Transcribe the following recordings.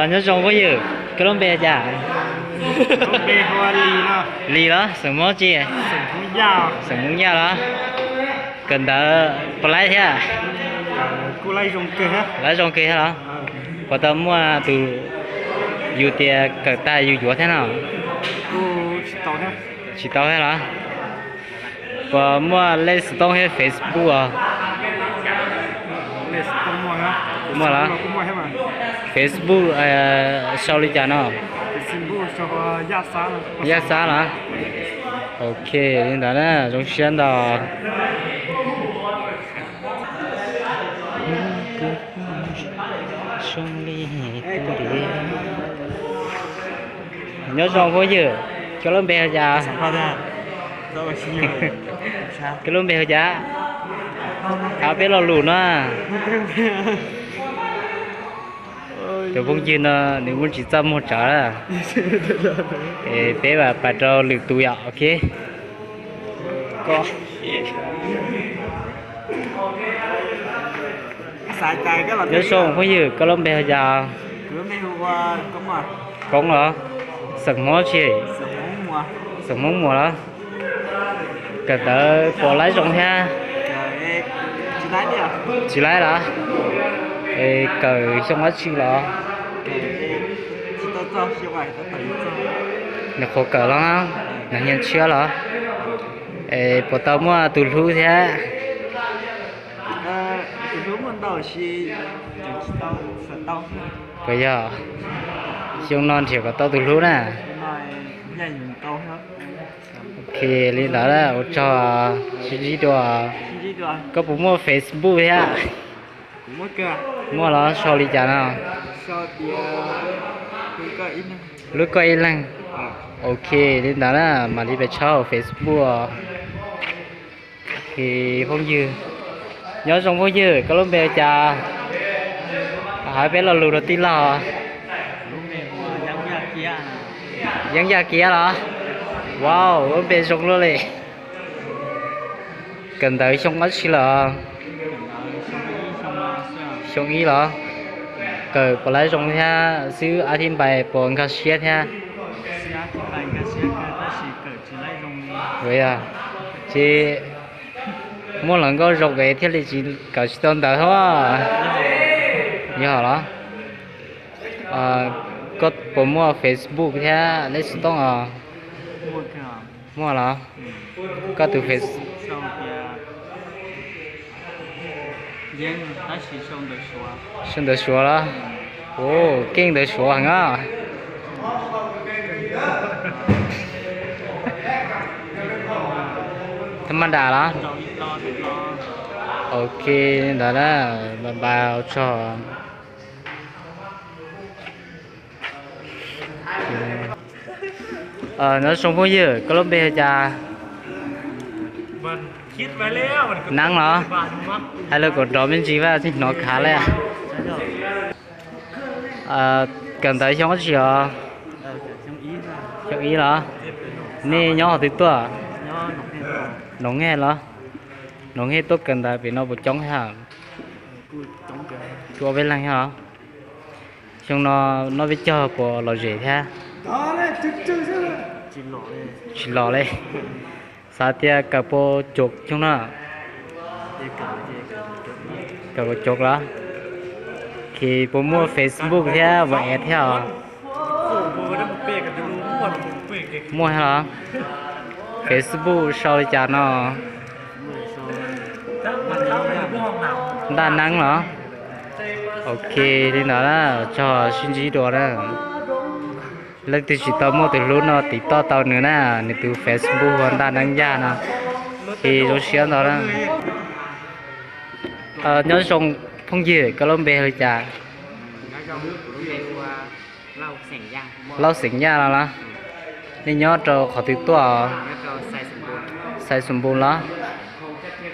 Nyob zoo phooj ywg, koj lub npe cas? Lis los, xeem Hmoob tsi? Xeem Hmoob Yaj los? Kawm ntawv puas laib thiab? Laib zoo kawg thiab los? Puas tau muaj tus yus tias kawm tag yus yuav thiab no? Tsis tau thiab los? Puas muaj lej xov tooj thiab Facebook os? Muaj los? Facebook sau li cas no? Yaj Xab los? Ok, li ntawd na, zoo siab ntau. Nyob zoo phooj ywg, koj lub npe hu cas? Koj lub npe hu cas? Thov peb lo lus no. Tus phooj ywg no nws muaj tsis txaj muag tsawv, peb mam pas rau lwm tus yom, ok. Nyob zoo phooj ywg, koj lub npe hu cas? Koob los? Xeem Hmoob tsi? Xeem Hmoob Muas los? Kawm ntawv puas laib zoo thiab? Tsis laib los? Es kawm xyoo dab tsi los? Nyuam qhuav kawm los? Nws nyias tshiab los? Es puas tau muaj tus hlub thiab? Puas yog, xyoo no nrhiav kom tau tus hlub na. Ok, li ntawd ua tsaug, sib ntsib dua. Koj puas muaj Facebook thiab? Muaj los, sau li cas no? Lub koj ib leeg. Ok, li ntawd na, mam li pes tshawb hauv Facebook. Phooj ywg, nyob zoo phooj ywg, koj lub npe hu cas? Hais peb lo lus rau tij laug. Yeeb Yaj Kiab los? Wow, lub npe zoo luaj li. Kawm ntawv xyoo dab tsi lawm? Xyoo ib los? Kawm puas laib zoo thiab xwb, ab thib npai puas nkag siab thiab? Ces muaj hluas nkauj zoo es thiaj li tsis kawm tsis tau ntawv thiab. Yog los? Koj puas muaj Facebook thiab lej xov tooj os? Muaj los? Koj tus Face sau ntawv Suav los? Ua, keej ntawv Suav heev os. Thab maj das los? Ok, ntawd na, bye bye, ua tsaug. Nyob zoo phooj ywg, koj lub npe hu cas? Neeb los? Hais lus kom nrov me ntsis vas tsis hnov khav li. Kawm ntawv xyoo dab tsi os? Xyoo ib los? Nej nyob qhov twg tuaj? Noov Hej los? Noov Hej tuaj kawm ntawv pem no puas coob thiab? Kuj ob peb leeg thiab os. Xyoo no noj peb caug puas lom zem thiab? Tsis los li. Xav tias kawm puas cuag xyoo no? Kawm puas cuag los? Ces puas muaj Facebook thiab WhatsApp thiab os? Muaj thiab los? Facebook sau li cas no? Ntaj Neeb los? Ok, li ntawd na, tso sib ntsib dua na. Leej twg tsis tau muaj tus hlub no tiv toj tau nws na, nws tus Facebook ua Ntaj Neeb Yaj no. Ces zoo siab ntau na. Nyob zoo phooj ywg, koj lub npe hu li cas? Lauj Xeem Yaj no los? Nej nyob rau qhov twg tuaj? Xais Xus Npus los?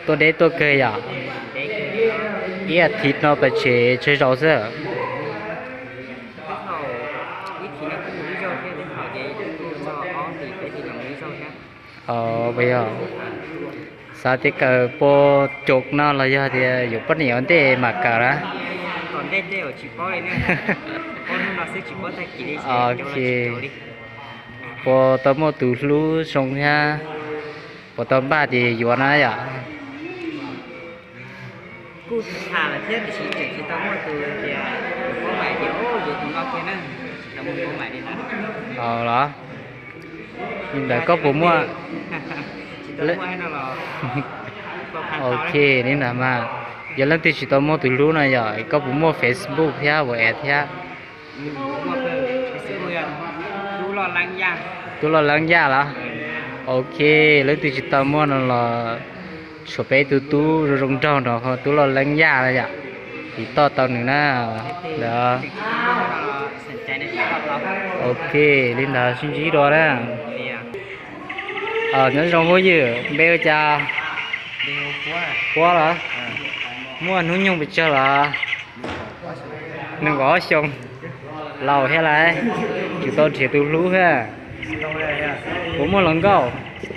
Tuaj deb tuaj kawg yom? Ib as thiv no pes tsawg zaus xwb? Puas yog? Xav tias kawm puas caum no los yog tias yuav poj niam ua ntej mam kawm na? Ok. Puas tau muaj tus hlub zoo thiab, puas tau npaj tias yuav na yom? Los li ntawd koj puas muaj? Ok, li ntawd mas yog leej twg tsis tau muaj tus hlub no yog koj puas muaj Facebook thiab WhatsApp thiab? Tub Loj Leeb Yaj los? Ok, leej twg tsis tau muaj no los tshuav peb tus tub zoo zoo nraug no, tub Loj Leeb Yaj na yom, tiv toj tau nws na. Ntawd. Ok, li ntawd sib ntsib dua na. Nyob zoo phooj ywg, npe hu cas? Puab los? Muaj hnub nyoog pes tsawg los? Nees nkaum ob xyoo. Laus thiab lauj, tsis tau nrhiav tus hlub thiab. Puas muaj hluas nkauj? Tsis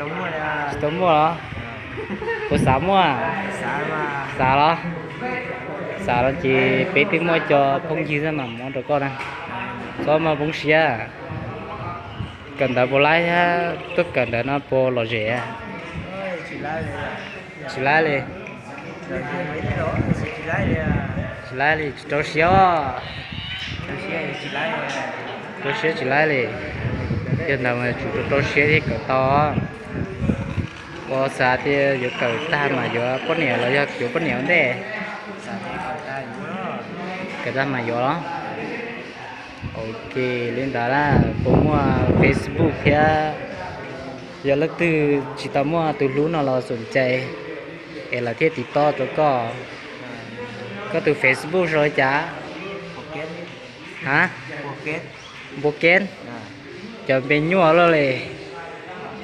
tau muaj los? Puas xav muaj? Xav los? Xav los ces peb twb muaj cov phooj ywg xwb mas muab rau koj na. Txhob muaj poob siab. Kawm ntawv puas laib thiab, tuaj kawm ntawv no puas lom zem? Tsis laib li. Tsis laib li, tsis rau siab. Rau siab tsis laib li. Yog ntawd mas tsum rau rau siab thiaj kawm tau. Puas xav tias yuav kawm tag mas yuav poj niam los yog yuav poj niam ua ntej? Kawm tag mas yuav los? Ok, li ntawd na, puas muaj Facebook thiab? Yog leej twg tsis tau muaj tus hlub no los xum cai es lawv thiaj tiv toj rau koj. Koj tus Facebook sau li cas? Ha? Npua Kev. Cov npe nyuaj loj li.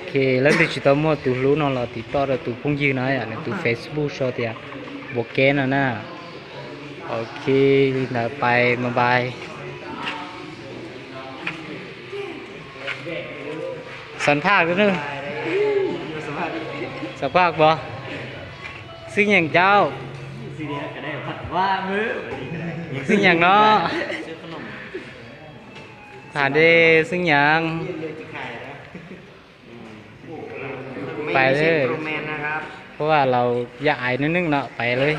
Ok, leej twg tsis tau muaj tus hlub no los tiv toj rau tus phooj ywg no, nws tus Facebook sau tias Npua Kev no na. Ok, li ntawd pais mas pais. Xam phaj, xam phaj puas? Xwb nyeem cauj. Xwb nyeem no. Tham de xwb nyeem. Pais, pab laus yaj ais neej neej no pais li.